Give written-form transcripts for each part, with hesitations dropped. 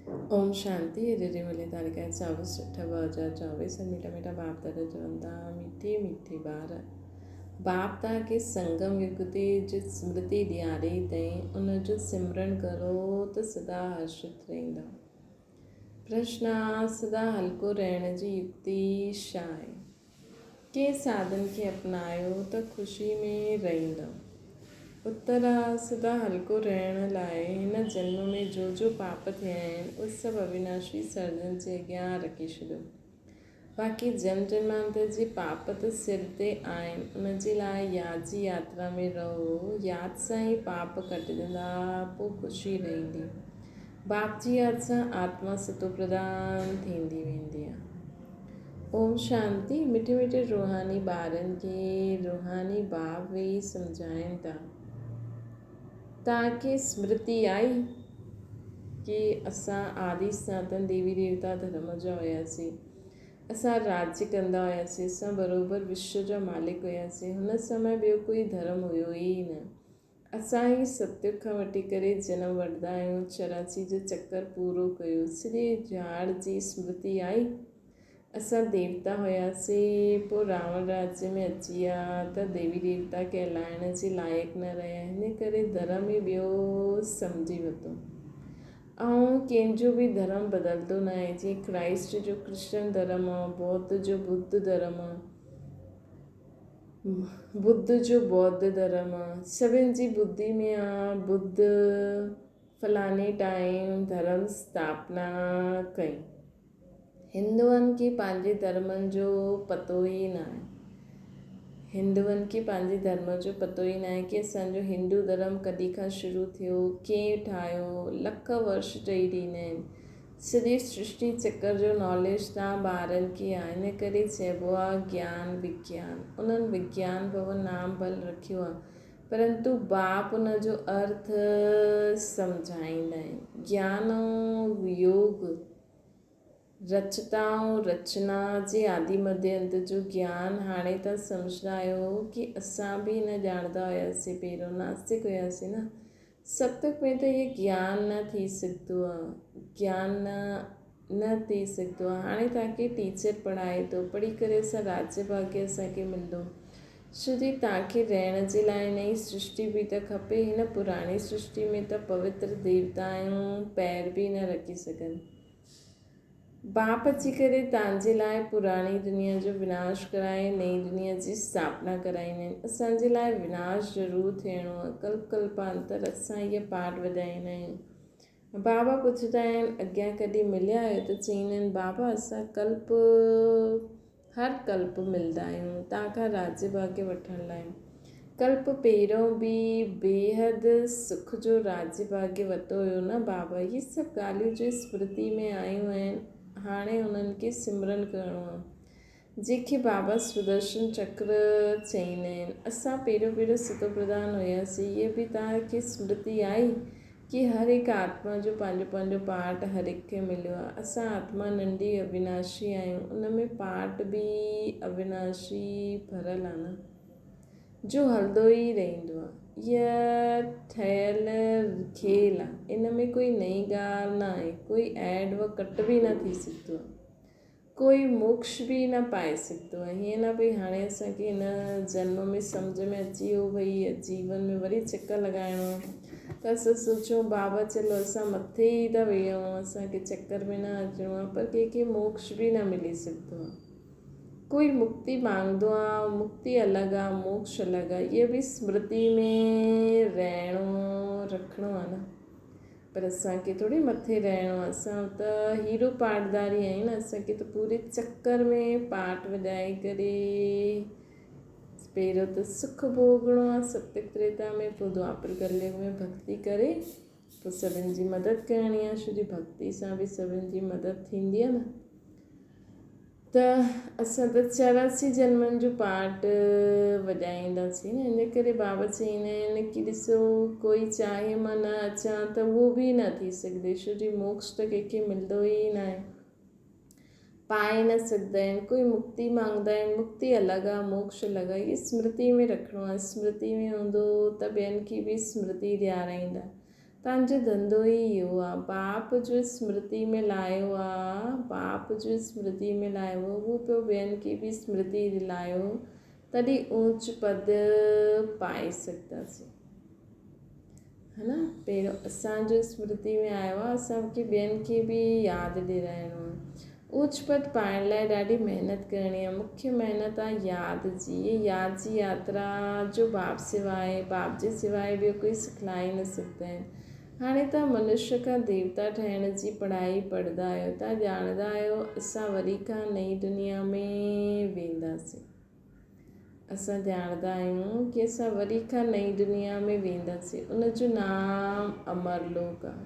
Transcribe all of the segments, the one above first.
اوم شانتي اڄ جي ملي تاريخ آهي چوويهه اٺ 2024. ميٺا ميٺا باپ دادا چون ٿا، ميٺي ميٺي ٻار، باپ توهان کي سنگم يگ تي جو سمرتي ڏياري اٿئي ان جو سمرڻ ڪرو ته سدا هرشت رهندا. پرشن آ، سدا هلڪو رهڻ جي يڪتي ڇا آهي؟ ڪنهن ساڌن کي اپنايو ته خوشي ۾ رهندؤ؟ اتر آ، سدا هلڪو رهڻ لاء هن جنم ۾ جو جو پاپ ٿيا آهن، اهي سڀ اويناشي سرجن جي اڳيان رکي ڇڏيو. باقي جنم جنمانتر جي پاپ ته سر تي آهن، ان جي لاء ياد جي ياترا ۾ رهو، ياد سان ئي پاپ ڪٽجندا، پوء خوشي رهندي. باپ جي ياد سان آتما ستوپرڌان ٿيندي ويندي آ. اوم شانتي مٺي مٺي روحاني ٻارن کي روحاني باب ويهي سمجهائين ٿا. توهان کي سمرتي آئي ڪي اسان آدي سناتن ديوي ديوتا ڌرم جا هياسين، اسان راڄ ڪندا هياسين، اسان بروبر وشو جا مالڪ هياسين، هن سمي ٻيو ڪوئي ڌرم هيو ئي نه. اسان ئي ستيگ کان وٺي ڪري جنم وٺندا آهيون، 84 جو چڪر پورو ڪيو، سڄي جهاڙ جي سمرتي آئي. اسان ديوتا هياسين، پوء راوڻ راجيه ۾ اچي ويا ته ديوي ديوتا ڪهلائڻ جي لائق نه رهيا، ان ڪري ڌرم ئي ٻيو سمجهي ورتو. ۽ ڪنهن جو به ڌرم بدلندو ناهي، جيئن ڪرائسٽ جو ڪرسچن ڌرم آ، ٻوڌ جو ٻڌ ڌرم آ. ٻڌ جو ٻوڌ ڌرم آ، سڀن جي ٻڌي ۾ آ، ٻڌ فلاڻي ٽائيم ڌرم اسٿاپنا ڪئي. هندوئن کي پنهنجي ڌرمن جو پتو ئي ناهي. هندوئن کي پنهنجي ڌرم جو پتو ئي ناهي ڪي اسان جو هندو ڌرم ڪڏهن کان شروع ٿيو، ڪنهن ٺاهيو، لک ورش چئي ڏيندا آهن. سڄي سرشٽي چڪر جو ناليج توهان ٻارن کي آهي ان ڪري چئبو آهي گيان وگيان. انهن وگيان ڀون نام ڀل رکيو آهي پرنتو باپ ان جو ارٿ سمجهائيندا آهن. گيان ۽ يوگ رچتا ۽ رچنا جي آدي مڌي انت جو گيان هاڻي توهان سمجهندا آهيو ڪي اسان به نه ڄاڻندا هياسين پهريون ناستڪ هياسين نه. ستيگ ۾ ته اهي گيان نه ٿي سگهندو آ. گيان نه نه ٿي سگهندو آ. هاڻي توهان کي ٽيچر پڙهائي ٿو. پڙهي ڪري اسان راجيه ڀاگيه اسان کي ملندو. ڇو جي توهان کي رهڻ جي لاء نئين سرشٽي به ته کپي. هن پراڻي سرشٽي ۾ ته پوتر ديوتا آهيون پير به نه رکي سگهن. باپ اچي ڪري توهان جي لاء پراڻي دنيا جو وناش ڪرائي نئين دنيا جي اسٿاپنا ڪرائيندا آهن. اسان جي لاء وناش ضرور ٿيڻو آهي. ڪلپ ڪلپانتر اسان هيء پاٺ وڄائيندا آهيون. بابا پڇندا آهن، اڳيان ڪڏهن مليا آهيو؟ ته چئيندا آهن، بابا اسان ڪلپ هر ڪلپ ملندا آهيون توهان کان راجيه ڀاگيه وٺڻ لاء. ڪلپ پهريون به بيحد سک جو راجيه ڀاگيه ورتو هيو نه بابا. هي سڀ ڳالهيون جو سمرتي ۾ آيون آهن هاڻي انهن کي سمرن ڪرڻو آهي. جنهن کي بابا سودرشن چڪر چئيندا آهن. اسان پهريون پهريون ستو پرڌان هياسين. هيء به توهان کي سمرتي آئي؟ ڪي هر هڪ آتما جو پنهنجو پنهنجو پارٽ هر هڪ کي مليو آهي. اسان آتما ننڍي اويناشي آهيون، ان ۾ پارٽ به اويناشي ڀريل آهي نه، جو هلندو ئي رهندو آهي. هيء ٺهيل کيل آهي، ان ۾ ڪوئي نئين ڳالهه نه آهي، ڪوئي ايڊ و ڪٽ به نه ٿي سگهندو آهي. ڪوئي موڪش به نه پائي سگهندو آهي. هيئن نه ڀئي هاڻي اسان کي هن جنم ۾ سمجهه ۾ اچي ويو ڀئي جيون ۾ وري چڪر لڳائڻو آهي ته اسان سوچون بابا چلو اسان مٿي ئي ٿا ويهون اسان کي چڪر ۾ نه اچڻو آهي پر ڪنهن کي موڪش به نه ملي سگهندو آهي. ڪوئي مڪتي مانگندو آهي مڪتي الڳ آهي موڪش الڳ آهي اهو به سمرتي ۾ رهڻو رکڻو آهي نه. پر اسان کي ٿوري مٿي رهڻو آهي، اسان ته هيرو پاٽداري آهيون نه، اسان کي ته پوري چڪر ۾ پاٽ وڄائي ڪري پهريون ته سک ڀوڳڻو آهي ستيگ تريتا ۾ پوء دوآپر ڪليگ ۾ ڀڳتي ڪري پوء سڀن جي مدد ڪرڻي آهي ڇو جي ڀڳتي سان به سڀن جي مدد ٿيندي آهي نه. ته اسان ته 84 جنمن جو پاٺ وڄائينداسين نه، ان ڪري بابا چئيندا آهن ڪي ڏسو ڪوئي چاهي مان نه اچان ته اهو به نه ٿي سگهندي ڇو جي موڪش ته ڪنهن کي ملندو ئي ناهي، پائي نه سگهندا آهن، ڪوئي مڪتي مانگندا آهن، مڪتي الڳ آهي موڪش الڳ آهي، اهي سمرتي ۾ رکڻو آهي، سمرتي ۾ هوندو ته ٻين کي به سمرتي ڏيارائيندا. توهان جو ڌنڌو ئي اهو آ. باپ جو سمرتي ۾ لايو آ، باپ جو سمرتي ۾ لايو، اهو پيو ٻين کي به سمرتي دلايو، تڏهن اوچ پد پائي سگهنداسين. ها نه؟ پهريون اسان جو سمرتي ۾ آيو آ، اسان کي ٻين کي به ياد ڏيارائڻو آ. اوچ پد پائڻ لاء ڏاڍي محنت ڪرڻي آهي. مکيه محنت آهي ياد جي. هيء ياد جي ياترا جو باپ سواء، باپ جي سواء ٻيو ڪوئي سکلائي نه سگهندا آهن. هاڻي توهان منشيه کان ديوتا ٺهڻ جي پڙهائي پڙهندا آهيو. توهان ڄاڻندا آهيو اسان وري کان نئين دنيا ۾ وينداسين. اسان ڄاڻندا آهيون ڪي اسان وري کان نئين دنيا ۾ وينداسين ان جو نام امر لوڪ آهي.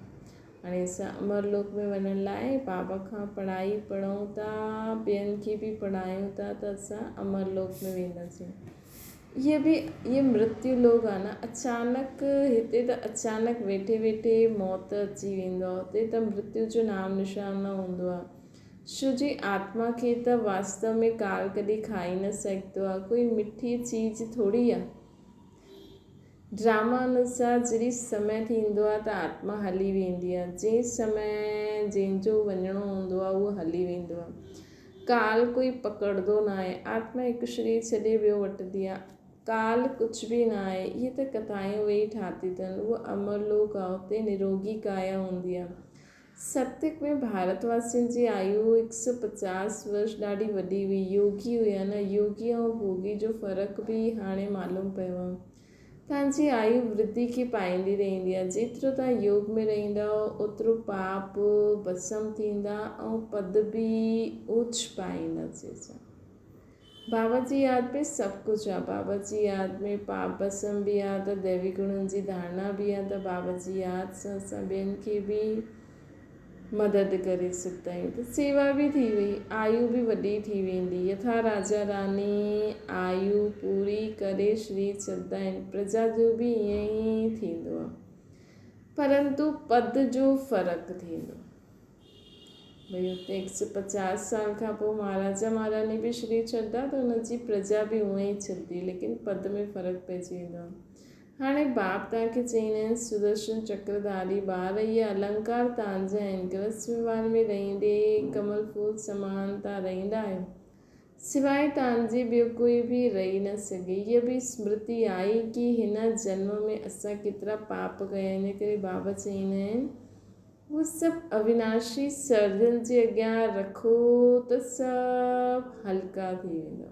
هاڻي اسان امر لوڪ ۾ وڃڻ لاء بابا کان پڙهائي پڙهون ٿا ٻين کي به پڙهايون ٿا ته اسان امر لوڪ ۾ وينداسين. اهي به اهي مرتيو لوڪ آهي نه اچانڪ هتي ته اچانڪ ويٺي ويٺي موت اچي ويندو آهي اتي ته مرتيو جو نام نشان نه هوندو آهي. شو جي آتما کي ته واستو ۾ ڪال ڪڏهن کائي نه سگهندو آ، ڪوئي مٺي چيز ٿوري آ. ڊراما انوسار جڏهن سمي ٿيندو آ ته آتما هلي ويندي آ، جنهن سمي جنهن جو وڃڻو هوندو آ اهو هلي ويندو آ. ڪال ڪوئي پڪڙندو ناهي، آتما هڪ شرير ڇڏي ٻيو وٺندي آ. ڪال ڪجهه به ناهي، اهي ته ڪٿايون ويهي ٺاهتي اٿن، اهو امر لوڪ آ، اتي نروڳي ڪايا هوندي آ. ستيگ ۾ ڀارت واسين جي آيو هڪ سؤ پچاس ورش ڏاڍي وڏي هئي. يوگي هيا نه. يوگي ۽ ڀوڳي جو فرق به هاڻي معلوم پيو آهي. توهان جي آيو ورڌي کي پائيندي رهندي آهي. جيترو توهان يوگ ۾ رهندؤ اوترو پاپ ڀسم ٿيندا ۽ پد به اوچ پائينداسين. بابا جي ياد ۾ سڀ ڪجهه آ. بابا جي ياد ۾ پاپ ڀسم به آ ته ديوي گڻن جي ڌارڻا به آ ته بابا جي ياد سان اسان ٻين کي به مدد ڪري سگهندا آهيون ته سيوا به ٿي وئي آيو به وڏي ٿي ويندي يٿا راجا راني آيو پوري ڪري شرير ڇڏندا آهن پرجا جو به ائين ئي ٿيندو آ پرنتو پد جو فرق ٿيندو. ڀئي اتي هڪ سؤ پچاس سال کان پوء مهاراجا مهاراني به شرير ڇڏندا ته ان جي پرجا به اونئن ئي ڇڏندي ليڪن پد ۾ فرق پئجي ويندو آهي. هاڻي باپ توهان کي چئيندا آهن سدرشن چڪر ڌاري ٻار اهي النڪار توهان جا آهن گرهست وهنوار ۾ رهندي ڪمل ڦول سمان توهان رهندا آهيو سواء توهان جي ٻيو ڪوئي به رهي نه سگهي. هيء به سمرتي آئي ڪي هن جنم ۾ اسان ڪيترا پاپ ڪيا ان ڪري بابا چئيندا آهن هو سڀ اويناشي سرجن جي اڳيان رکو ته سڀ هلڪا ٿي ويندا.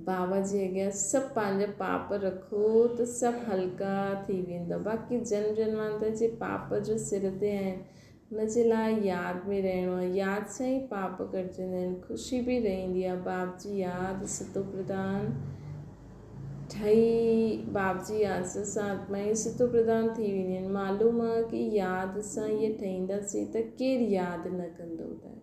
بابا جي اڳيان سڀ پنهنجا پاپ رکو ته سڀ هلڪا ٿي ويندا. باقي جنم جنمانتر جي پاپ جو سر تي آهن، ان جي لاء ياد ۾ رهڻو آهي. ياد سان ئي پاپ ڪٽجندا آهن. خوشي به رهندي آهي. باپ جي ياد ستوپرڌان ٺهي باپ جي ياد سان ساٿ مان ئي ستو پرڌان ٿي وينديون آهن. معلوم آ ڪي ياد سان اهي ٺهينداسين ته ڪير ياد نه ڪندو ته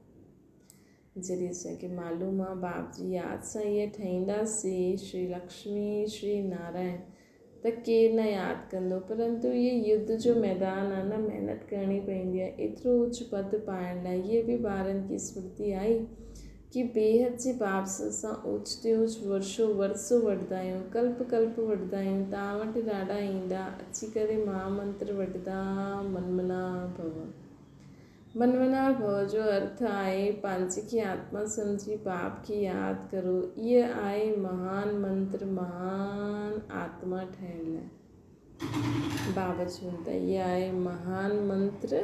جڏهن اسان کي معلوم آ باپ جي ياد سان اهي ٺهينداسين شري لڪشمي شري نارائڻ ته ڪير نه ياد ڪندو پرنتو اهي يڌ جو ميدان آ نه محنت ڪرڻي پوندي آ ايترو اوچ پد پائڻ لاء اهي به ٻارن کي سڦرتي آئي ڪي بيحد جي باب سان اسان اوچتي اوچ ورشو ورثو وٺندا آهيون، ڪلپ ڪلپ وٺندا آهيون، توهان وٽ ڏاڏا ايندا، اچي ڪري مها منتر وٺندا، منمنا ڀو. منمنا ڀو جو ارٿ آهي پنهنجي کي آتما سمجهي باپ کي ياد ڪرو، اهي آهي مهان منتر مهان آتما ٺهڻ لاء. بابا چون ٿا اهي آهي مهان منتر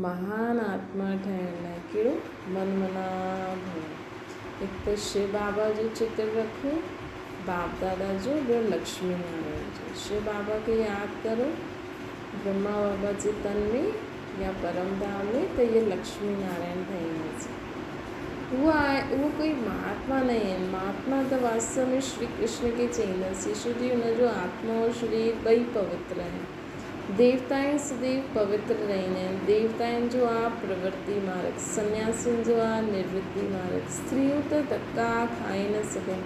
مهان آتما ٺهڻ لاء ڪهڙو من منا ڀو. هڪ ته شو بابا جو چتر رکو باپ دادا جو ٻيو لڪشمي نارائڻ جو. شو بابا کي ياد ڪرو برهما بابا جي تن ۾ يا پرم ڌام ۾ ته اهي لڪشمي نارائڻ ٺهينداسين. هو آهي اهو ڪوئي مهاتما نه آهن. مهاتما ته واستو ۾ شري ڪرشن کي چئينداسين ڇو جي ان جو آتما اور شرير ٻئي پوتر آهن. ديوتائين سديو پوتر رهندا آهن. ديوتائن جو آ پرورتي مارگ، سنياسين جو آ نرورتي مارگ. استريون ته ڌڪا کائي نه سگهن.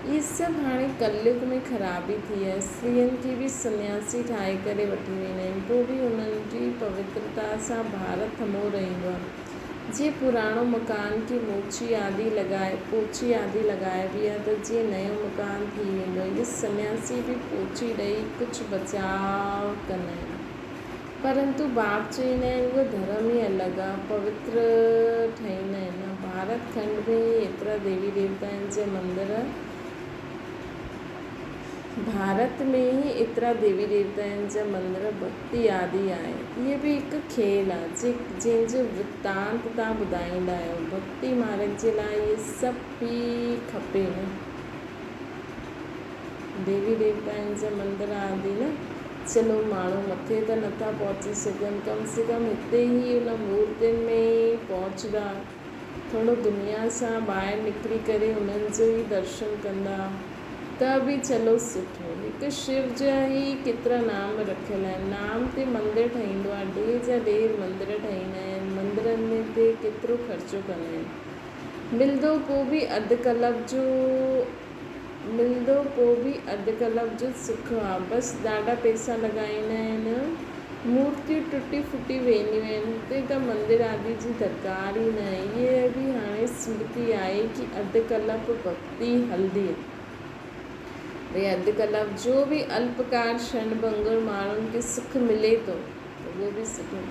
اهي سڀ هاڻي ڪليگ ۾ خرابي ٿي آهي. استرين کي به سنياسي ٺاهي ڪري وٺي ويندا آهن. پوء به انهن جي پوترتا سان ڀارت ٿمو رهندو آهي. جيئن پراڻو مڪان کي موچي آدي لڳائي پوچي آدي لڳائبي آهي ته جيئن نيو مڪان ٿي ويندو. اهي سنياسي به پوچي ڏئي ڪجهه بچاء ڪندا آهن. پرنتو باپ چوندا آهن اهو ڌرم ئي الڳ آهي، پوتر ٺهيندا آهن نه. ڀارت کنڊ ۾ ئي ايترا ديوي ديوتائن جا مندر ڀارت ۾ ئي ايترا ديوي ديوتائن جا مندر ڀڳتي آدي آهي. اهي به هڪ کيل آهي جنهن جو ورتانت توهان ٻڌائيندا آهيو. ڀڳتي مارگ جي لاء اهي سڀ به کپي نه. ديوي ديوتائن جا مندر آدي نه. چلو ماڻهو مٿي ته نٿا پهچي سگهن ڪم سي ڪم هتي ئي ان مورتين ۾ ئي پهچندا. ٿورو دنيا سان ٻاهر نڪري ڪري انهن جو ئي درشن ڪندا ته به چلو سٺو. هڪ شو جا ئي ڪيترا نام رکيل آهن. نام تي مندر ٺهيندو آهي. ڊيهه جا ڊير مندر ٺهيندا آهن. مندرن ۾ تي ڪيترو خرچو ڪندا آهن. ملندو پو به اڌ ڪلپ جو ملندو پو به اڌ ڪلپ جو سک آ. بس ڏاڍا پئسا لڳائيندا آهن. مورتيون ٽٽي ڦٽي وينديون آهن. هتي ته مندر آدي جي درڪار ئي نه آهي. هيء به هاڻي سمرتي آهي ڪي اڌ ڪلپ ڀڳتي هلندي. ڀئي اڌ ڪلپ جو به الپڪار ڪشڻ ڀنگر ماڻهن کي سک ملي ٿو ته اهو به سٺو.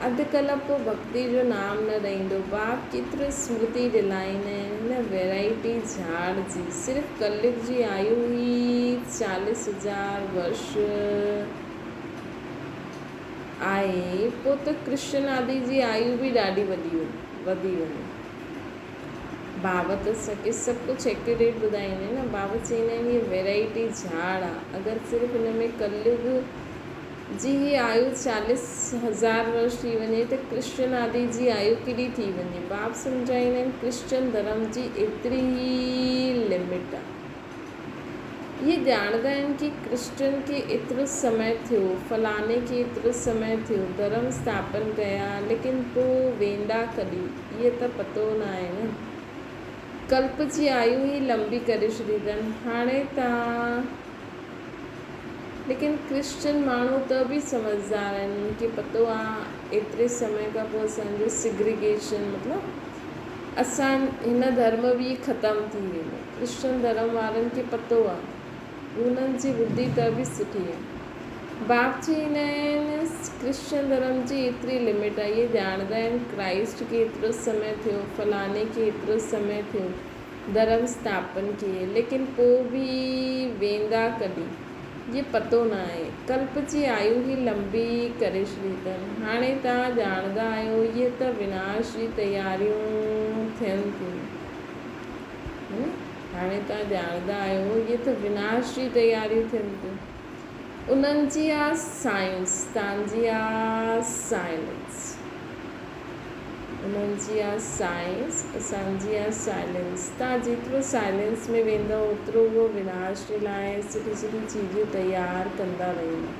اڌ ڪلپ پوء ڀڳتي جو نام نه رهندو. باپ ڪيترو سمرتي ڏلائيندا آهن هن ويرائٽي جهاڙ جي. صرف ڪليگ جي آيو ئي چاليس هزار ورش. آهي، پوء ته ڪرشن آدي جي آيو به ڏاڍي وڏي وڌي وڃي. بابا ته اسان کي سڀ ڪجهه ايڪيوريٽ ٻڌائيندا آهن نه. بابا چئيندا آهن هيء ويرائٽي جهاڙ آ، اگر صرف هن ۾ ڪليگ جي هي آيو چاليس هزار ورش ٿي وڃي ته ڪرشن آدي جي آيو ڪيڏي ٿي وڃي. باب سمجهائيندا آهن ڪرشچن ڌرم جي ايتري ئي لمٽ آ. اهي ڄاڻندا آهن ڪي ڪرسچن کي ايترو سمي ٿيو، فلاڻي کي ايترو سمي ٿيو ڌرم اسٿاپن ڪيا، ليڪن پو ويندا ڪڏهن، اهي ته پتو نه آهي نه. ڪلپ جي آيو ئي لنبي ڪري ڇڏي اٿن هاڻي ته. ليڪن ڪرسچن ماڻهو ته به سمجهدار آهن، انهن کي پتو آ ايتري سمي کان پوء اسان جو سيگريگيشن مطلب اسان هن ڌرم به ختم ٿي ويندو. ڪرسچن ڌرم وارن کي پتو آ، انهن جي ٻڌي ته به سٺي آ. باپ چئيندا آهن ڪرسچن ڌرم جي ايتري لمٽ آ، اهي ڄاڻندا آهن ڪرائسٽ کي ايترو سمي ٿيو، فلاڻي کي ايترو سمي ٿيو. ڌرم اسٿاپن ڪيئي، ليڪن پوء به ويندا ڪڏهن، اهي پتو نه آهي. ڪلپ جي آيو ئي لنبي ڪري ڇڏي اٿن. هاڻي توهان ڄاڻندا آهيو، اهي ته وناش جي تياريون ٿين ٿيون. هاڻي توهان ڄاڻندا آهيو، اهي ته وناش جي تياريون ٿين ٿيون. انهن جي آ سائنس، توهان جي آ سائلنس. انهن جي آ سائنس، اسان جي آ سائلنس. توهان جيترو سائلنس ۾ ويندؤ اوترو اهو وناش جي لاء سٺيون سٺيون چيزون تيار ڪندا رهندا.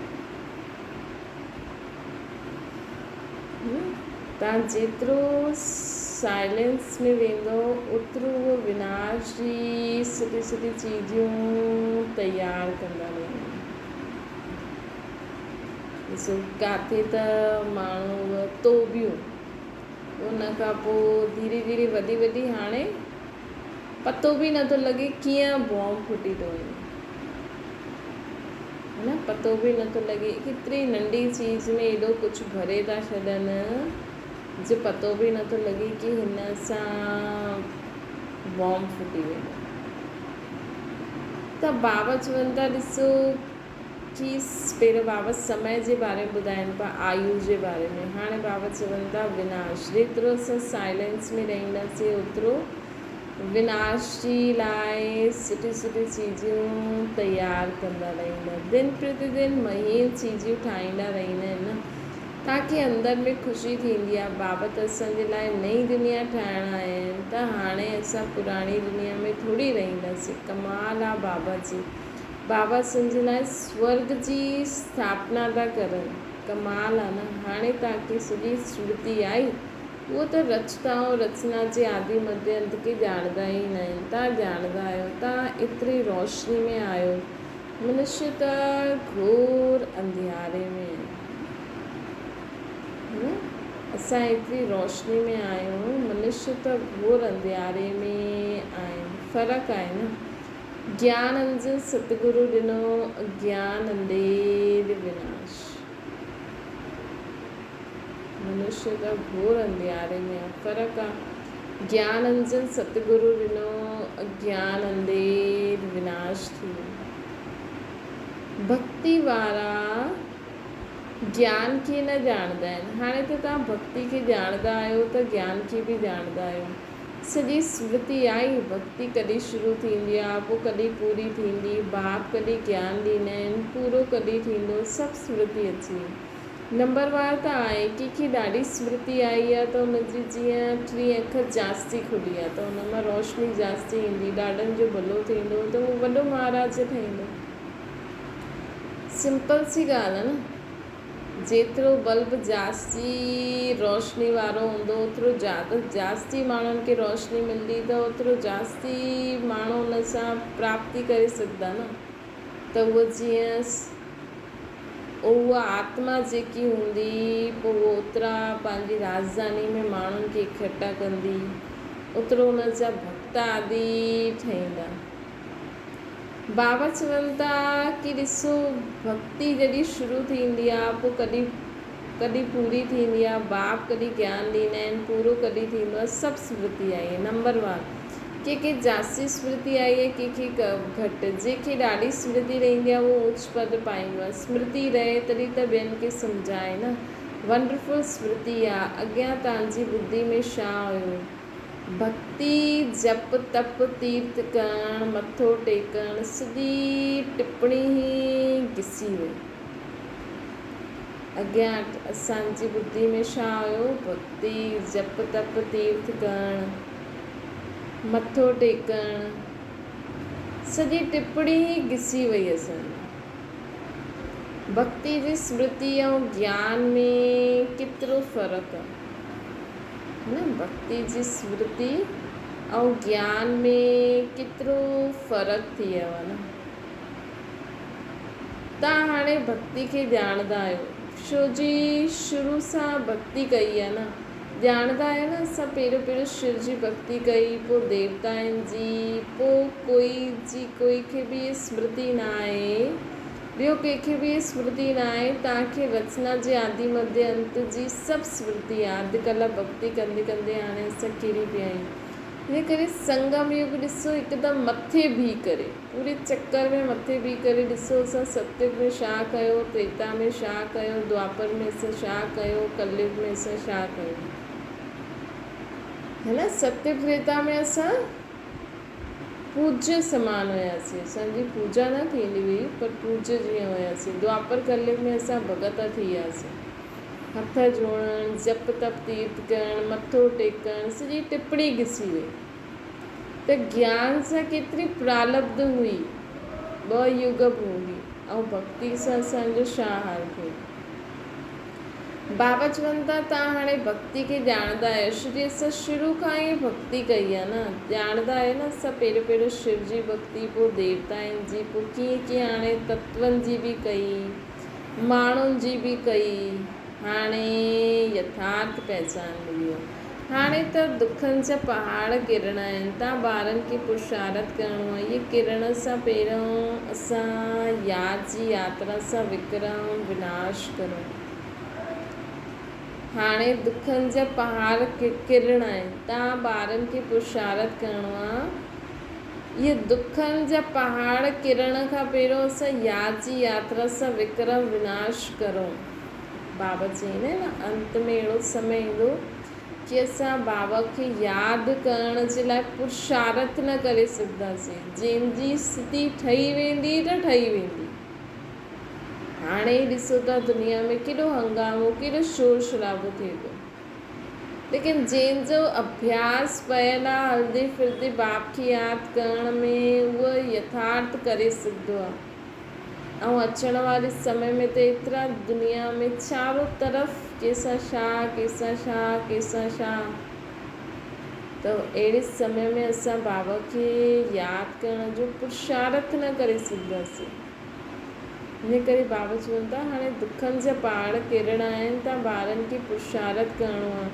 توهان جيترو سائلنس ۾ ويندؤ اوترو اهو وناش جي سٺيون سٺيون چيزون تيار ڪندا رهندا. ڏسو ڪاٿي ته ماڻهو توبيون ان کان پوء ڌيري ڌيري وڌي وڌي هاڻي پتو به نٿو لڳي ڪيئن بام ڦٽي ٿو وڃي نه پتو به نٿو لڳي ڪيتري ننڍي چيز ۾ ايڏو ڪجهه ڀري ٿا ڇڏن جو پتو به نٿو لڳي ڪي هن سان بام ڦٽي ويندو ته بابا چون ٿا ڏسو چيس پهريون بابت سمي جي باري ۾ ٻڌائين پيا آيو جي باري ۾ هاڻي بابت چون ٿا وناش جيترو اسان سائلنس ۾ رهنداسين اوترو وناش جي لاء سٺيون سٺيون چيزون تيار ڪندا رهندا دن پرتي دن مهين چيزون ٺاهيندا رهندا آهن نه تاڪي اندر ۾ خوشي ٿيندي آهي بابت اسان جي لاء نئين دنيا ٺاهڻ آيا آهن ته هاڻي اسان پراڻي دنيا ۾ ٿوري رهنداسين ڪمال آ بابا جي بابا سنڌ لاء سورڳ جي اسٿاپنا ٿا ڪرن. ڪمال آ نه. هاڻي توهان کي سڄي سمرتي آئي. اهو ته رچتا ۽ رچنا جي آدي مڌي انت کي ڄاڻندا ئي ناهن. توهان ڄاڻندا آهيو. توهان ايتري روشني ۾ آهيو. منشي ته گهور انڌياري ۾ آهن. نه؟ اسان ايتري روشني ۾ آهيون، منشيه ته گهور انڌياري ۾ آهن. فرق آهي نه. گيان انجن ستگرو ڏنو، اگيان انڌير وناش. منشيه ته گهور انڌياري ۾ آهي. فرق آ. گيان انجن ستگرو ڏنو، اگيان انڌير وناش ٿي ويو. ڀڳتي وارا گيان کي نه ڄاڻندا آهن. هاڻي ته توهان ڀڳتي کي ڄاڻندا آهيو ته گيان کي به ڄاڻندا آهيو. سڄي سمرتي آئي، ڀڳتي ڪڏهن شروع ٿيندي آ، پوء ڪڏهن پوري ٿيندي، باپ ڪڏهن گيان ڏيندا آهن، پورو ڪڏهن ٿيندو، سڀ سمرتي اچي وئي. نمبر وار ته آهي، ڪنهن کي ڏاڍي سمرتي آئي آ ته ان جي جيئن ٽين اک جاستي کلي آ ته ان مان روشني جاستي ايندي، ڏاڏن جو ڀلو ٿيندو ته اهو وڏو مهاراج ٺهيندو. سمپل سي ڳالهه آ نه. جيترو بلب جاستي روشني وارو هوندو اوترو جاستي ماڻهن کي روشني ملندي ته اوترو جاستي ماڻهو ان سان پراپتي ڪري سگهندا نه ته اهو جيئن اها آتما جيڪي هوندي پوء اهو اوترا پنهنجي راڄڌاني ۾ ماڻهن کي اڪٺا ڪندي اوترو ان جا ڀڳت آدي ٺهيندا. بابا چون ٿا ڪي ڏسو ڀڳتي جڏهن شروع ٿيندي آ پوء ڪڏهن ڪڏهن پوري ٿيندي آ، باپ ڪڏهن گيان ڏيندا آهن پورو ڪڏهن ٿيندو آ، سڀ سمرتي آئي آهي نمبر وار ڪي کي جاستي سمرتي آئي آهي ڪي کي گهٽ جنهن کي ڏاڍي سمرتي رهندي آ اهو اوچ پد پائيندو آ سمرتي رهي تڏهن ته ٻين کي سمجهائي نه ونڊرفل سمرتي آ اڳيان توهان جي ٻڌي ۾ ڇا هيو. ڀڳتي، جپ تپ، تيرٿ ڪرڻ، مٿو ٽيڪڻ، سڄي ٽپڻي ئي گسي وئي. اڳيان اسان جي ٻڌي ۾ ڇا هيو؟ ڀڳتي، جپ تپ، تيرٿ ڪرڻ، مٿو ٽيڪڻ، سڄي ٽپڻي ئي گسي وئي اسان جي. ڀڳتي جي سمرتي ۽ گيان ۾ ڪيترو فرق آ. نه ڀڳتي جي سمرتي ۽ گيان ۾ ڪيترو فرق ٿي ويو آهي نه. توهان هاڻي ڀڳتي کي ڄاڻندا آهيو ڇو جي شروع سان ڀڳتي ڪئي آهي نه. ڄاڻندا آهيو نه اسان پهريون پهريون شو جي ڀڳتي ڪئي پوء ديوتائن جي پوء ڪوئي جي ڪوئي کي به سمرتي نه آهي. ٻيو ڪنهن کي به سمرتي ناهي، توهان کي رچنا جي آدي مڌيه انت جي سڀ سمرتي آهي. اڌ ڪلاڪ ڀڳتي ڪندي ڪندي هاڻي اسان ڪري پيا آهيون. ان ڪري سنگم يگ ڏسو هڪدم مٿي بيهي ڪري پوري چڪر ۾ مٿي بيهي ڪري ڏسو اسان ستيگ ۾ ڇا ڪيو، تريتا ۾ ڇا ڪيو، دوآپر ۾ اسان ڇا ڪيو، ڪليگ ۾ اسان ڇا ڪيو. هي نه ستيگ تريتا ۾ اسان پوڄيه سمان هياسين. اسان جي پوڄا نه ٿيندي هئي پر پوڄيه جيئن هياسين. دوآپر ڪليگ ۾ اسان ڀڳت ٿي وياسين. هٿ جوڙڻ، جپ تپ تيرٿ ڪرڻ، مٿو ٽيڪڻ، سڄي ٽپڻي گسي وئي. ته گيان سان ڪيتري پرالبڌ هئي. ٻه يگ ڀوڳي ۽ ڀڳتي سان اسان جو ڇا حال ٿيو. بابا چون ٿا توهان هاڻي ڀڳتي کي ڄاڻندا آهيو ڇو جي اسان شروع کان ئي ڀڳتي ڪئي آهي نه ڄاڻندا آهيو نه اسان پهريون پهريون شو جي ڀڳتي پوء ديوتائن جي پوء ڪيئن ڪيئن هاڻي تتون جي به ڪئي ماڻهن جي به ڪئي هاڻي يٿارٿ پهچان ملي آهي هاڻي ته دکن جا پهاڙ ڪرڻا آهن، تان ٻارن کي پرشارت ڪرڻو آهي. اهي ڪرڻ سان پهريون اسان ياد جي ياترا سان وڪرم وناش ڪرون. هاڻي دکن جا پهاڙ ڪرڻا آهن، تان ٻارن کي پرشارت ڪرڻو آهي. اهي دکن جا پهاڙ ڪرڻ کان پهريون اسان ياد جي ياترا سان وڪرم وناش ڪرون. بابا چئين آهن نه انت ۾ اهڙو سمي ايندو ڪي اسان بابا کي ياد ڪرڻ جي لاء پرشارٿ نه ڪري سگهنداسين جنهن جي اسٿتي ٺهي ويندي ته ٺهي ويندي. هاڻي ئي ڏسو ٿا دنيا ۾ ڪيڏو هنگامو ڪيڏو شور شرابو ٿئي ٿو ليڪن جنهن جو اڀياس پيل آ هلندي ڦرندي باپ کي ياد ڪرڻ ۾ اهو يٿارٿ ڪري سگهندو آ. ۽ اچڻ واري سمي ۾ ته ايترا دنيا ۾ چارو طرف ڪيسان ڇا ڪيسان ڇا ڪيسان ڇا ته اهڙي سمي ۾ اسان بابا کي ياد ڪرڻ جو پرشارٿ نه ڪري سگهنداسين. ان ڪري بابا چون ٿا هاڻي دکن جا پهاڙ ڪرڻا آهن ته ٻارن کي پرشارٿ ڪرڻو آهي.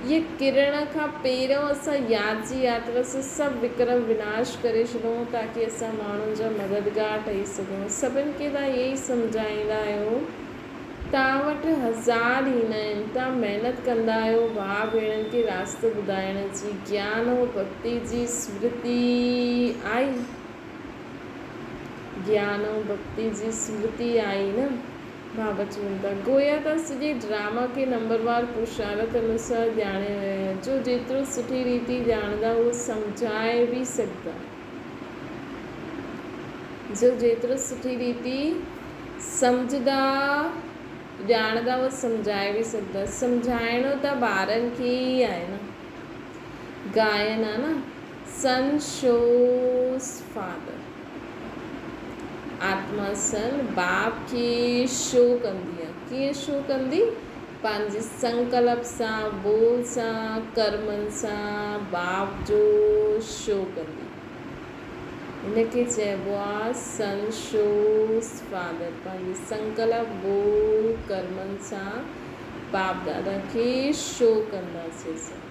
اهي ڪرڻ کان پهريون اسان ياد جي ياترا سان سڀ وڪرم وناش ڪري ڇڏون تاڪي اسان ماڻهن جا مددگار ٺهي سگهون. سڀن کي توهان اهي ئي سمجهائيندا آهيو. توهان وٽ هزار ڏينهن آهن. توهان محنت ڪندا آهيو ڀاء ڀيڻن کي راستو ٻڌائڻ جي. گيان ۽ ڀڳتي جي سمرتي آئي. گيان ۽ ڀڳتي جي سمرتي آئي نه؟ بابا چون ٿا، گويا توهان سڄي ڊراما کي نمبروار پرشارٿ انوسار ڄاڻي ويا آهيو. جو جيترو سٺي ريتي ڄاڻندا اهو سمجهائي به سگهندا. جو جيترو سٺي ريتي سمجهندا، ڄاڻندا اهو سمجهائي به سگهندا. سمجهائڻو ته ٻارن کي ئي آهي نه. گائن آ نه. سن شوز فادر. آتما سن باپ کي شو ڪندي آ. ڪيئن شو ڪندي؟ پنهنجي سنڪلپ سان، ٻول سان، ڪرمن سان باپ جو شو ڪندي. هن کي چئبو آ سن شوز فادر. پنهنجي سنڪلپ، ٻول، ڪرمن سان باپ دادا کي شو ڪنداسين اسان.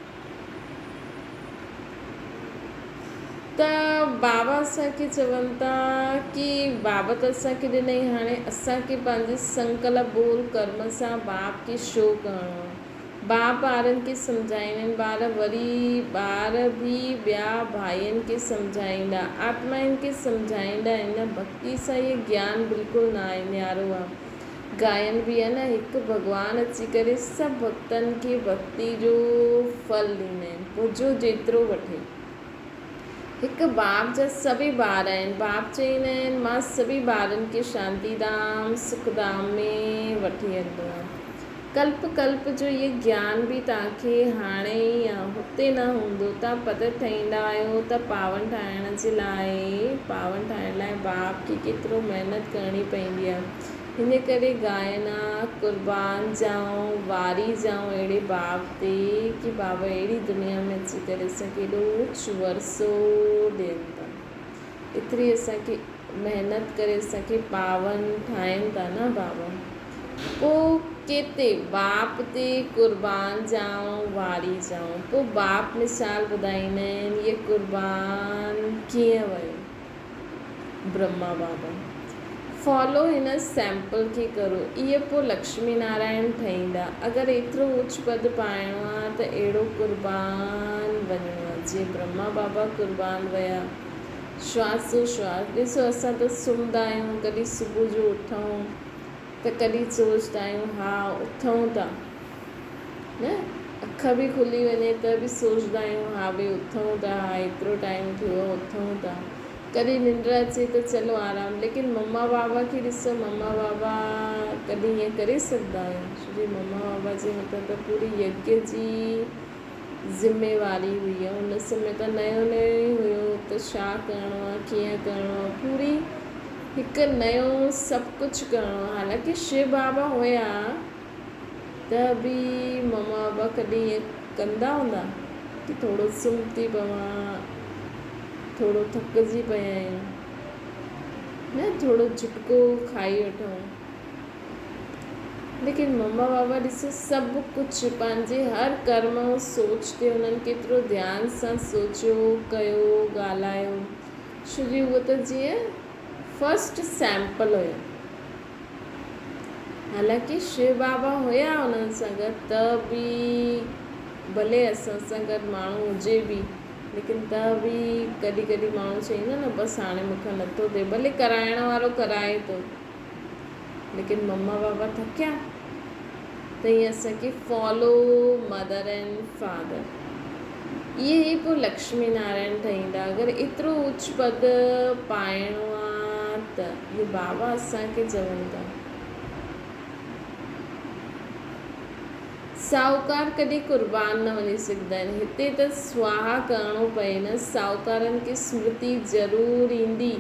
ته بابا اسان کي چون ٿا ڪي بابا ته اسان کي ڏنئي هاڻي اسان کي پنهنجي سنڪلپ ٻول ڪرم سان باپ کي شو ڪرڻو آهي. باپ ٻارن کي سمجهائيندا آهن ٻار وري ٻار به ٻيا ڀائين کي سمجهائيندا آتمائن کي سمجهائيندا آهن نه ڀڳتي سان هي گيان بلڪل ناهي نيارو آهي. گائن به آهي نه هڪ ڀڳوان اچي ڪري سڀ ڀڳتن کي ڀڳتي جو ڦل ڏيندا آهن پوء جو جيترو وٺي. هڪ باپ جا سڀئي ٻار آهن باپ چئيندا آهن مان سڀئي ٻارن کي شانتي ڌام سک ڌام ۾ وٺي هلندو آهيان. ڪلپ ڪلپ جو اهي گيان به توهان کي هاڻي ئي آ هتي نه هوندو توهان پتت ٺهيندا آهيو ته پاون ٺاهڻ جي لاء پاون ٺاهڻ لاء باپ کي ڪيترو محنت ڪرڻي پئيندي آ هن ڪري گائن آ قربان جائون واري جائون اهڙي باپ تي ڪي بابا اهڙي دنيا ۾ اچي ڪري اسان کي ايڏو اوچ ورثو ڏين ٿا ايتري اسان کي محنت ڪري اسان کي پاون ٺاهين ٿا نه بابا. پوء ڪيتي باپ تي قربان جائون واري جائون. پوء باپ مثال ٻڌائيندا آهن هيء قربان ڪيئن ويو. برهما بابا فالو هن سيمپل کي ڪرو اهي پوء لڪشمي نارائڻ ٺهيندا. اگر ايترو اوچ پد پائڻو آ ته اهڙو قربان وڃڻو آ جيئن برهما بابا قربان ويا. شواسو شواس ڏسو اسان ته سمهندا آهيون ڪڏهن صبح جو اٿون ته ڪڏهن سوچدا آهيون ها اٿون ٿا نه اک به کلي وڃي ته به سوچدا آهيون ها ڀئي اٿون ٿا ها ايترو ٽائيم ٿيو آهي اٿون ٿا ڪڏهن ننڊ اچي ته چلو آرام ليڪن مما بابا کي ڏسو مما بابا ڪڏهن ائين ڪري سگهندا آهيون ڇو جي مما بابا جي مٿان ته پوري يگيه جي ذميواري هئي ۽ ان سمي ته نيو نيو ئي هيو ته ڇا ڪرڻو آهي ڪيئن ڪرڻو آهي پوري هڪ نيو سڀ ڪجهه ڪرڻو آهي حالانڪه شو بابا هيا ته به مما بابا ڪڏهن ائين ڪندا هوندا ڪي ٿورو سمهه ٿي پوان ٿورو ٿڪجي پيا آهيون نه ٿورو جهٽڪو کائي وٺون. ليڪن مما بابا ڏسو سڀ ڪجهه پنهنجي هر ڪرم ۽ سوچ تي انهن ڪيترو ڌيان سان سوچيو، ڪيو، ڳالهايو ڇو جي اهو ته جيئن فرسٽ سيمپل هيو. حالانڪه شو بابا هيا انهن سان گڏ ته به ڀلي اسان سان گڏ ماڻهو هجي به ليڪن ته به ڪڏهن ڪڏهن ماڻهو چئيندو نه بس هاڻي مون کان نٿو ٿئي ڀلي ڪرائڻ وارو ڪرائي ٿو. ليڪن مما بابا ٿڪيا ته ائين اسان کي فالو مدر اينڊ فادر اهي ئي پوء لڪشمي نارائڻ ٺهيندا اگر ايترو اوچ پد پائڻو آ ته اهو بابا اسان کي چون ٿا. ساهوڪار ڪڏهن قربان نه وڃي سگهندا آهن هتي ته سواها ڪرڻو پئي نه ساهوڪارن کي سمرتي ضرور ايندي.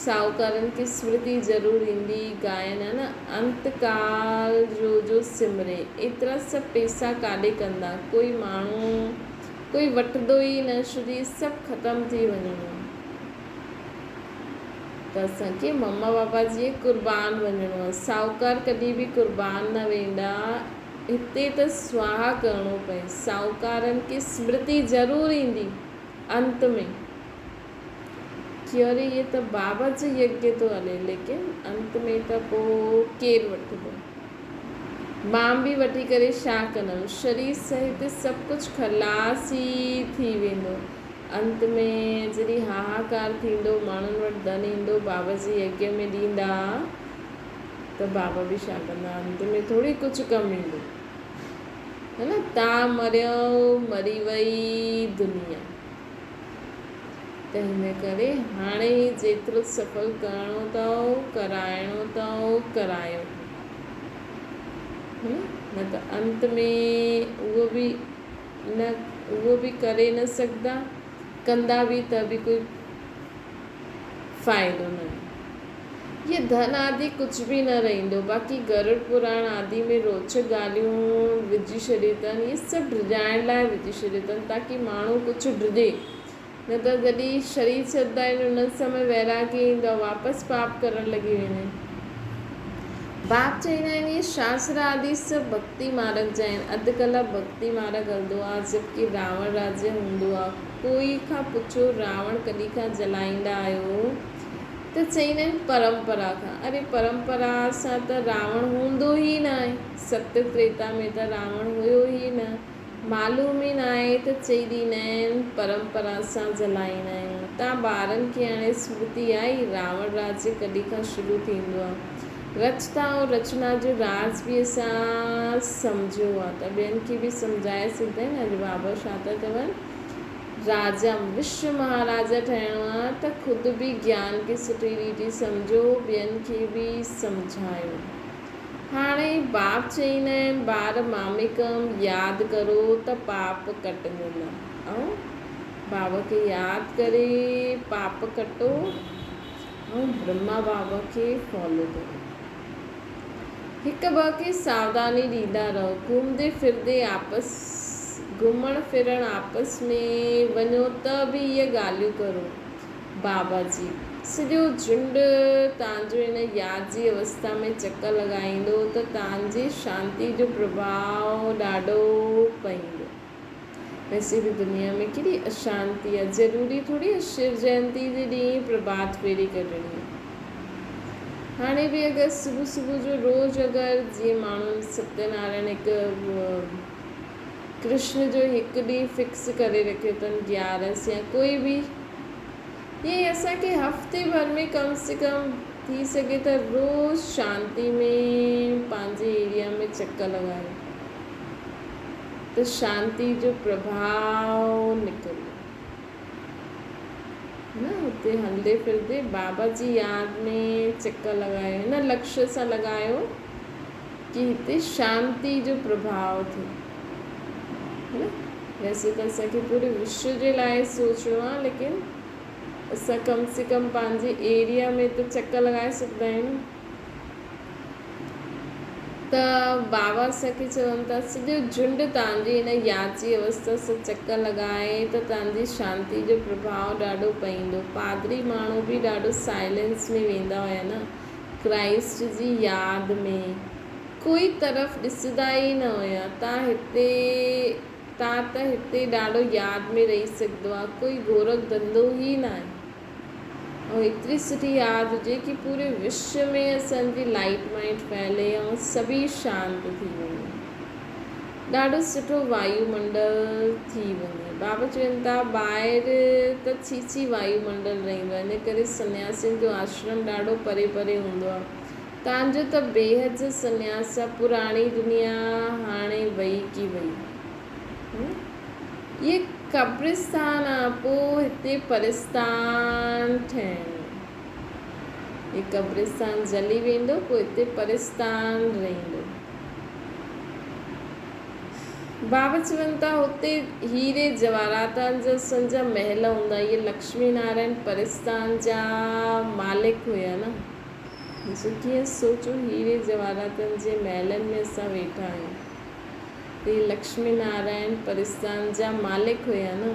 ساهوڪارن کي سمرتي ضرور ايندي. گائن آ نه انت ڪال جو جو سمري ايترا سڀ پيسا ڪاڏي ڪندا ڪوئي ماڻهو ڪوئي وٺندو ئي نه شرير سڀ ختم ٿي وڃڻو آ. ته اسان کي مما بابا جي قربان وڃڻو آهي. ساهوڪار ڪڏهن به قربان نه ويندا. هتي ته سواها ڪرڻو پئي. ساهوڪارن کي سمرتي ضرور ايندي انت ۾ ڪي اري هي ته بابا جو يگيه ٿو هلي ليڪن انت ۾ ته پوء ڪير وٺندو. مان به وٺي ڪري ڇا ڪندم. شرير سهت سڀ ڪجهه خلاص ئي ٿي ويندو. انت ۾ جڏهن هاهاڪار ٿيندو، ماڻهن وٽ ڌن ايندو، بابا جي يگيه ۾ ڏيندا ته بابا به ڇا ڪندا. انت ۾ ٿوري ڪجهه ڪم ايندو. هي نه تان مريو مري وئي دنيا. ته هن ڪري هاڻي ئي جيترو سڦل ڪرڻو اٿئو، ڪرائڻو اٿئو، ڪرايو. هي نه؟ نه ته انت ۾ اهو به نه اهو به ڪري نه سگهندا، ڪندا به ته به ڪوئي فائدو نه. هيء ڌن آدي ڪجهه به نه رهندو، باقي گرڙ پراڻ آدي ۾ روچڪ ڳالهيون وجهي ڇڏيون اٿن، اهي سڀ ڊڄائڻ لاء وجهي ڇڏيون اٿن تاڪي ماڻهو ڪجهه ڊڄي، نه ته جڏهن شرير ڇڏندا آهن انهن سمي ويراڳي ايندو آهي واپس پاپ ڪرڻ لڳي ويندا آهن. باپ چئيندا آهن اهي شاستر آدي سڀ ڀڳتي مارڳ جا آهن، اڌ ڪلاڪ ڀڳتي مارڳ هلندو آهي جبڪه راوڻ راجيه هوندو آهي، ڪوئي کان پڇو راوڻ ڪڏهن کان جلائيندا آهيو؟ ته چئيندا آهن پرمپرا کان، اري پرمپرا سان ته راوڻ هوندو ئي ناهي، ست تريتا ۾ ته راوڻ هيو ئي نه، معلوم ئي ناهي ته چئي ڏيندا آهن پرمپرا سان جلائيندا آهيون. تان ٻارن کي هاڻي سمرتي آئي، راوڻ راجيه ڪڏهن کان شروع ٿيندو آ. رچتا ۽ رچنا جو راز به اسان سمجهيو آ ته ٻين کي به سمجهائي سگهندا آهن. اڄ بابا ڇا ٿا چون، راجا وشو مهاراجا ٺهڻو آ ته خود به گيان کي سٺي ريتي سمجهو، ٻين کي به سمجهايو. هاڻي باپ چئيندا آهن ٻار ماميڪم ياد ڪرو ته پاپ ڪٽجندا. ۽ بابا کي ياد ڪري پاپ ڪٽو ۽ برهما بابا کي فالو ڪرو. هڪ ٻه کي ساوڌاني ڏيندا رهو. گهمندي ڦرندي آپس گهمڻ ڦرڻ آپس ۾ وڃو ته به اهي ڳالهيون ڪرو. بابا جي سڄو جهنڊ تان جو ان ياد جي اوستا ۾ چڪر لڳائيندو ته تان جي شانتي جو پرڀاء ڏاڍو پئيندو. ويسي به دنيا ۾ ڪيڏي اشانتي آ، ضروري ٿوري آ شو جينتي جي ڏينهن پرڀات ڦيري ڪڍڻي آ. هاڻي به اگر صبح صبح جو روز اگر جيئن ماڻهن ستيه نارائڻ هڪ ڪرشن جو هڪ ڏينهن فڪس ڪري رکيو اٿن گيارس يا ڪوئي به ائين ئي اسان کي هفتي ڀر ۾ ڪم سي ڪم ٿي سگهي ته روز شانتي ۾ پنهنجي ايريا ۾ چڪر لڳايو ته شانتي جو پرڀاء نڪرندو نه هتي هلندي ڦرندي بابا جي ياد ۾ چڪر لڳايو هن لڪشيه سان لڳايو ڪي هتي شانتي جو پرڀاء ٿئي نه ويسي ته اسان کي پوري وشو جي لاء سوچڻو آهي ليڪن اسان ڪم سي ڪم پنهنجي ايريا ۾ ته چڪر لڳائي سگهندا آهيون ته بابا اسان کي چون ٿا سڄو جهنڊ توهان جي هن ياد جي اوستا سان چڪر لڳائي ته توهان جي شانتي جو پرڀاء ڏاڍو پئيندو. پادري ماڻهو به ڏاڍو سائلنس ۾ ويندا هيا نه ڪرائسٽ جي ياد ۾ ڪوئي طرف ڏسندا ئي نه هيا تان هتي تان ته هتي ڏاڍو ياد ۾ رهي سگهندو آ ڪوئي گورک ڌنڌو ئي ناهي. ۽ ايتري سٺي ياد هجي ڪي پوري وشو ۾ اسان جي لائيٽ مائينڊ ڦهلي ۽ سڀئي شانت ٿي وڃن. ڏاڍو سٺو وايو منڊل ٿي وڃي. بابا چون ٿا ٻاهر ته ڇي ڇي وايو منڊل رهندو آهي ان ڪري سنياسين جو آشرم ڏاڍو پري پري هوندو آهي. تان جو ته بيحد جو سنياس آهي پراڻي دنيا هاڻي وئي ڪي وئي. اهي قبرستان آ پو هتي پرستان ٺهڻو. هي قبرستان جلي ويندو پو هتي پرستان رهندو. بابا چون ٿا هتي هيري جواهراتن جا سنجا محل هوندا. اهي لڪشمي نارائڻ پرستان جا مالڪ هيا نه. ڏسو ڪيئن سوچو هيري جواهراتن جي محلن ۾ اسان ويٺا آهيون. تي لڪشمي نارائڻ پرستان جا مالڪ هيا نه،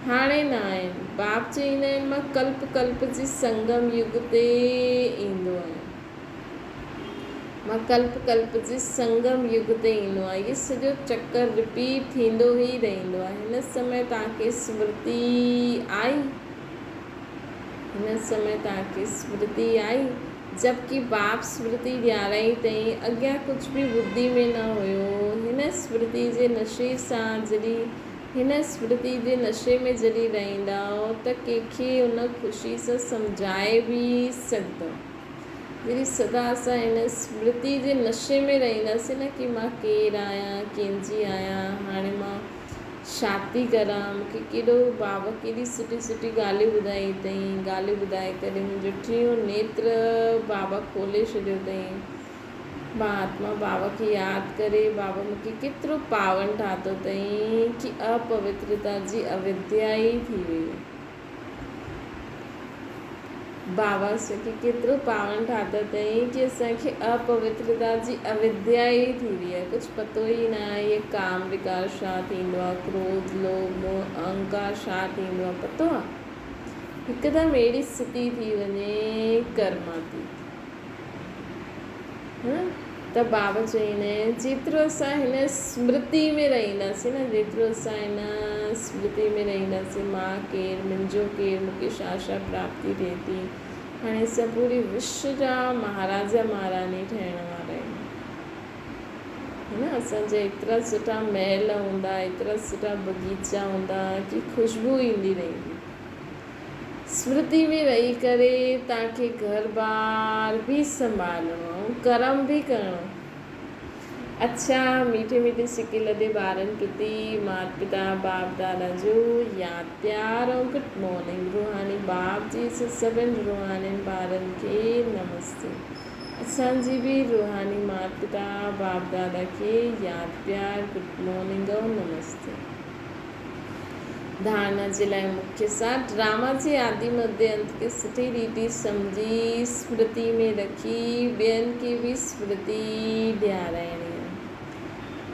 هاڻي نه آهن. باپ چئيندا آهن مان ڪلپ ڪلپ جي سنگم يگ تي ايندو آهيان. مان ڪلپ ڪلپ جي سنگم يگ تي ايندو آهيان. هي سڄو چڪر رپيٽ ٿيندو ئي رهندو آهي. هن سمي توهان کي سمرتي آئي؟ هن سمي توهان کي سمرتي آئي؟ جبڪه باپ سمرتي ڏيارائي تائين اڳيان ڪجهه به ٻڌي ۾ نه هيو. هن سمرتي جي نشي سان جڏهن هن سمرتي جي نشي ۾ جڏهن رهندؤ ته ڪنهن کي ان خوشي سان سمجهائي به سگهندؤ. جڏهن سدا اسان هن سمرتي جي نشي ۾ رهنداسين نه ڪي مان ڪير آهيان، ڪنهن جي آهيان، هاڻي مان ڇا ٿي ڪران، مون کي ڪيڏو بابا ڪيڏي سٺي سٺي ڳالهيون ٻڌائي اٿئين، ڳالهيون ٻڌائي ڪري منهنجو ٽيون نيتر بابا کولي ڇڏيو اٿئين. مهاتما بابا کي ياد ڪري بابا مون کي ڪيترو پاون ٺاتو اٿئين ڪي اپوترتا جي اوديا ئي ٿي وئي آهي. بابا اسان کي ڪيترو پاون ٺاتو اٿئين ڪي اسان کي اپوترتا جي اوديا ئي ٿي وئي آهي. ڪجهه پتو ئي نه آهي هي ڪام وڪار ڇا ٿيندو آهي، ڪروڌ، لوڀ، موهه، اهنڪار ڇا ٿيندو آهي، پتو آهي؟ هڪدم اهڙي اسٿتي ٿي وڃي ڪرماتيت. ته بابا چئين جيترو اسان هن سمرتي ۾ رهنداسين نه جيترو اسان هن سمرتي ۾ رهنداسين مان ڪير منهنجو ڪير مون کي ڇا ڇا پراپتي ٿئي ٿي هاڻي اسان پوري وشو جا مهاراجا مهاراڻي ٺهڻ وارا آهيون هي نه اسان جا ايترا سٺا محل هوندا ايترا سٺا بغيچا هوندا ڪي خوشبو ايندي رهندي. سمرتي ۾ رهي ڪري توهان کي گهر بار به سنڀالڻو ۽ ڪرم به ڪرڻو. اڇا ميٺي ميٺي سڪي لڏي ٻارن پرتي مات پتا باپ دادا جو ياد پيار ۽ گڊ مارننگ روحاني باپ جي سان سڀن روحانين ٻارن کي نمستي اسان جي به روحاني مات پتا باپ دادا کي ياد پيار گڊ مارننگ ۽ نمستي. ڌارڻا جي لاء مکيه سار ڊراما جي آدي مڌي انت کي سٺي ريتي سمجهي سمرتي ۾ رکي ٻين کي به سمرتي ڏيارائڻي آهي.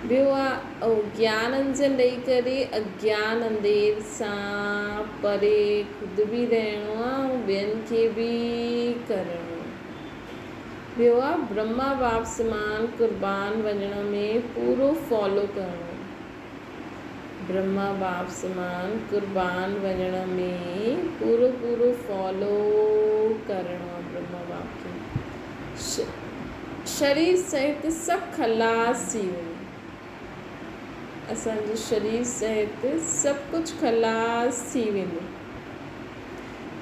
ٻيو آ اهو گيان انجن ڏئي ڪري اگيان انڌير سان پري خود به رهڻو آ ۽ ٻين کي به ڪرڻو آ. ٻيو آ برهما باپ سمان قربان وڃڻ ۾ پورو فالو ڪرڻو آ. برهما باپ سمان قربان وڃڻ ۾ پورو پورو فالو ڪرڻو آ برهما باپ کي شرير سهت سڀ خلاص ٿي وڃي اسان جو شرير سهت سڀ ڪجهه خلاص ٿي ويندو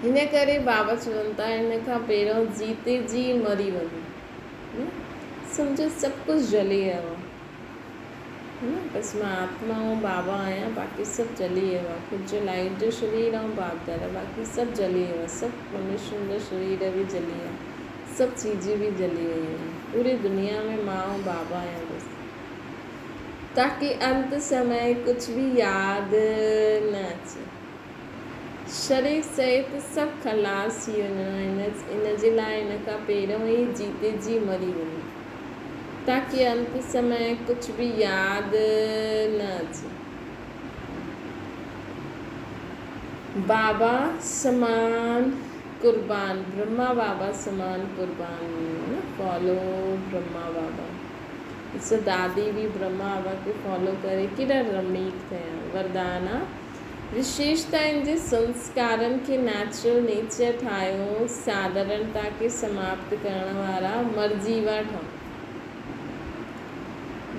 هن ڪري بابا چون ٿا هن کان پهريون جيتي جي مري وڃو سمجهو سڀ ڪجهه جلي ويو آ. بس مان آتما ۽ بابا آهيان باقي سڀ جلي ويو آهي خود جو لائيٽ جو شرير ۽ باپ دادا باقي سڀ جلي ويو آهي سڀ منشين جا شرير به جلي ويا سڀ چيزون به جلي ويون آهن پوري دنيا ۾ مان ۽ بابا آهيان بس تاڪي انت سمي ڪجهه به ياد نه اچي شرير سهت سڀ خلاص ٿي وڃڻو آهي ان جي لاء ان کان پهريون ئي جيتي جي مري وڃو تاڪي انت سمي ڪجهه به ياد نه اچي. بابا سمان قربان برهما بابا سمان قربان فالو برهما بابا ڏسو دادي به برهما بابا کي فالو ڪري ڪيڏا رميڪ ٿيا وردان آ. وشيشتائن جي سنسڪارن کي نيچرل نيچر ٺاهيو، ساڌارڻتا کي سماپت ڪرڻ وارا مرجيوا ٺهو.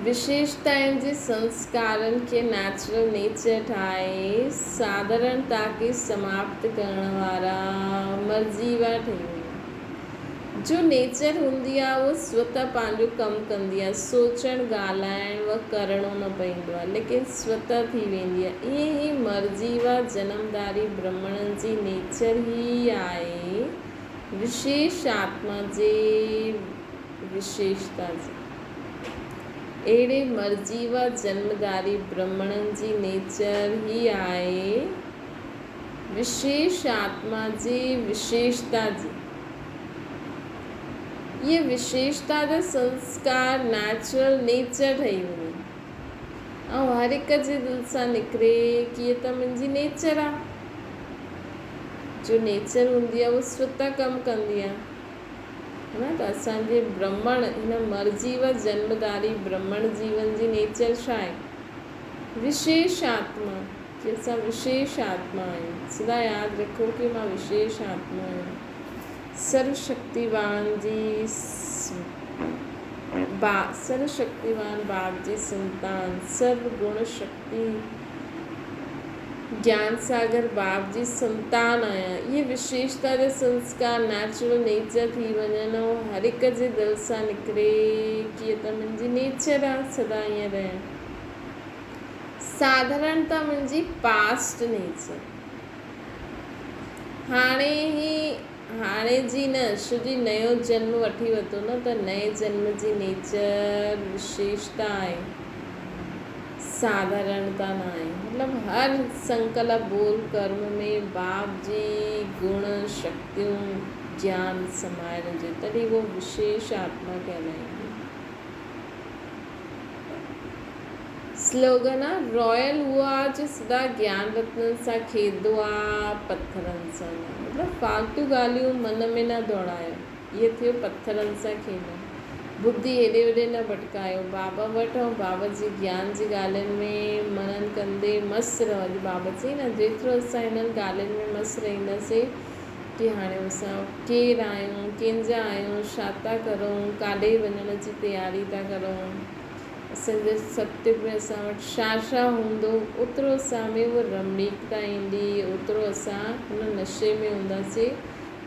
وشيشتائن جي سنسڪارن کي نيچرل نيچر ٺاهي، ساڌارڻتا کي سماپت ڪرڻ وارا مرجيوا ٺهي وڃو. جو نيچر هوندي آ اهو سوتع پنهنجو ڪم ڪندي آ سوچڻ ڳالهائڻ و ڪرڻو نه پئيندو آ ليڪن سوتع ٿي ويندي آ ائين ئي مرضي و جنمداري برهمڻن جي نيچر هي آهي وشيش آتما جي وشيشتا جي اهڙي مرضي و جنمداري برهمڻن جي نيچر هي آهي وشيش آتما جي وشيشتا جي. اهي وشيشتا جا سنسڪار نيچرل نيچر ٺهي وڃي. ۽ هر هڪ جي دل سان نڪري ڪي هيء ته منهنجي نيچر آ. جو نيچر هوندي آ اهو سوتا ڪم ڪندي آ. ها نه ته اسان جي برهمڻ هن مرضي و جنمداري برهمڻ جيون جي نيچر ڇا آهي؟ وشيش آتما ڪي اسان وشيش آتما آهيون. سدا ياد رکو ڪي مان وشيش آتما آهيان. سرو شڪتيوان جي با سرو شڪتيوان باپ جي سنتان سرو گڻ شڪتي گيان ساگر باپ جي سنتان آهيان. اهي وشيشتا جا سنسڪار نيچرل نيچر ٿي وڃن ۽ هر هڪ جي دل سان نڪري ڪي هي ته منهنجي نيچر آ سدا ائين رهيان. ساڌارڻتا منهنجي پاسٽ نيچر. هاڻي هي هاڻي جي نه ڇو جي نيو جنم وٺي ورتو نه ته نئين جنم جي نيچر وشيشتا آهي ساڌارڻتا نه آهي مطلب هر سنڪلپ بول ڪرم ۾ باپ جي گڻ شڪتيون گيان سمايل هجي تڏهن اهو وشيش آتما ڪهلائيندي. سلوگن آ، رائل اهو آ جو سدا گيان رتنن سان کيڏندو آ، پٿرن سان نه. مطلب فالتو ڳالهيون من ۾ نه ڊوڙايو. اهو ٿيو پٿرن سان کيڏڻ. ٻڌي هيڏي هوڏي نه ڀٽڪايو. بابا وٽ ۽ بابا جي گيان جي ڳالهين ۾ منن ڪندي مست رهو. اڄ بابا چئي نه جيترو اسان هنن ڳالهين ۾ مست رهنداسين ڪي هاڻي اسان ڪير آهيون، ڪنهن جا آهيون، ڇا ٿا ڪرون، ڪاڏي وڃڻ جي تياري ٿا ڪرون. اسان جي ستيگ ۾ اسان وٽ ڇا ڇا هوندو اوترو اسان ۾ اها رمڻيڪتا ايندي، اوترو اسان ان نشي ۾ هونداسين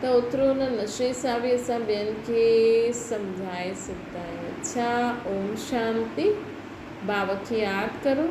ته اوترو ان نشي سان به اسان ٻين کي سمجهائي سگهندا آهيون. اڇا اوم شانتي. بابا کي ياد ڪرو.